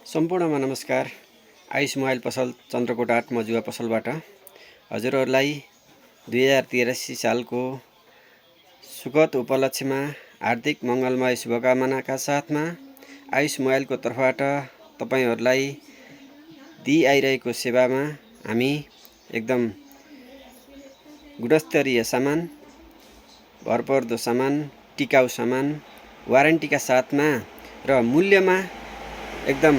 सम्पूर्णमा नमस्कार। आयुष मोबाइल पसल चन्द्रकोट 8 मजुवा पसलबाट हजुरहरूलाई 2083 सालको सुखद उपलक्ष्यमा हार्दिक मङ्गलमय शुभकामनाका साथमा आयुष मोबाइलको तर्फबाट तपाईहरुलाई दिइआइरहेको सेवामा हामी एकदम गुणस्तरीय सामान, भरपर्दो सामान, टिकाउ सामान, वारेन्टीका साथमा र मूल्यमा एकदम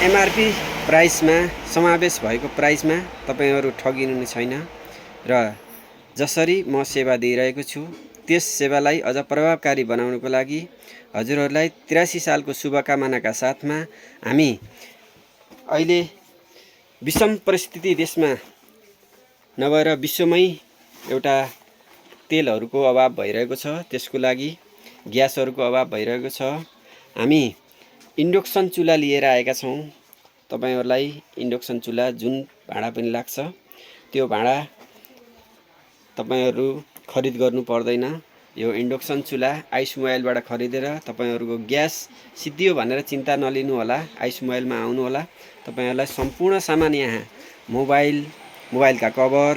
एमआरपी प्राइसमा समावेश भएको प्राइसमा तपाईहरु ठगिनु नै छैन र जसरी म सेवा दिइरहेको छु त्यस सेवालाई अझ प्रभावकारी बनाउनको लागि हजुरहरूलाई 83 सालको शुभकामनाका साथमा हामी अहिले विषम परिस्थिति देशमा नभएर विश्वमै एउटा तेलहरूको अभाव भइरहेको छ। त्यसको लागि ग्यासहरूको अभाव भइरहेको छ। हामी इन्डक्सन चुल्हा लिएर आएका छौं। तपाईहरुलाई इन्डक्सन चुल्हा जुन भाडा पनि लाग्छ त्यो भाडा तपाईहरु खरिद गर्नु पर्दैन। यो इन्डक्सन चुल्हा आयुष मोबाइलबाट खरिदेर तपाईहरुको ग्यास सिद्धियो भनेर चिन्ता नलिनु होला। आयुष मोबाइलमा आउनु होला। तपाईहरुलाई सम्पूर्ण सामान यहाँ मोबाइलका कभर,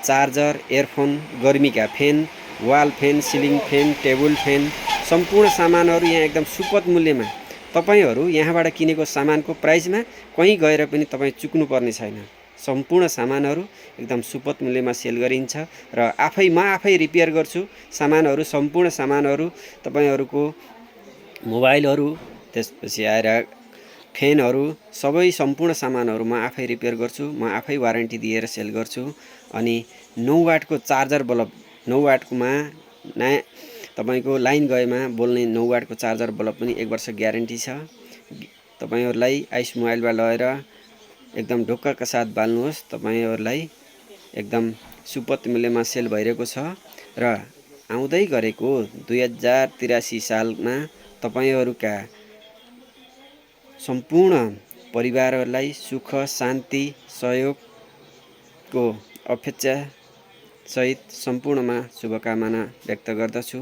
चार्जर, इयरफोन, गर्मीका fan, wall fan, ceiling fan, table fan, सम्पूर्ण सामानहरु यहाँ एकदम सुपथ मूल्यमा तपाईहरु यहाँबाट किनेको सामानको प्राइसमा कहीं गएर पनि तपाई चुक्नु पर्ने छैन। सम्पूर्ण सामानहरु एकदम सुपथ मूल्यमा सेल गरिन्छ र म आफै रिपेयर गर्छु। सामानहरु सम्पूर्ण सामानहरु तपाईहरुको मोबाइलहरु, त्यसपछि आएर फेनहरु, सबै सम्पूर्ण सामानहरु म आफै रिपेयर गर्छु। म आफै वारेन्टी दिएर सेल गर्छु। अनि 9 वाटको चार्जर बल्ब, 9 वाटकोमा तपाईको लाइन गएमा बोल्ने 9 वाटको चार्जर बल्ब पनि 1 वर्ष ग्यारेन्टी छ। तपाईहरुलाई आयुष मोबाइलबाट लगेर एकदम ढोकाका साथ बाल्नुहोस्। तपाईहरुलाई एकदम सुपथ मूल्यमा सेल भइरहेको छ र आउँदै गरेको 2083 सालमा तपाईहरुका सम्पूर्ण परिवारहरूलाई सुख, शान्ति, सहयोगको अपेक्षा सहित सम्पूर्णमा शुभकामना व्यक्त गर्दछु।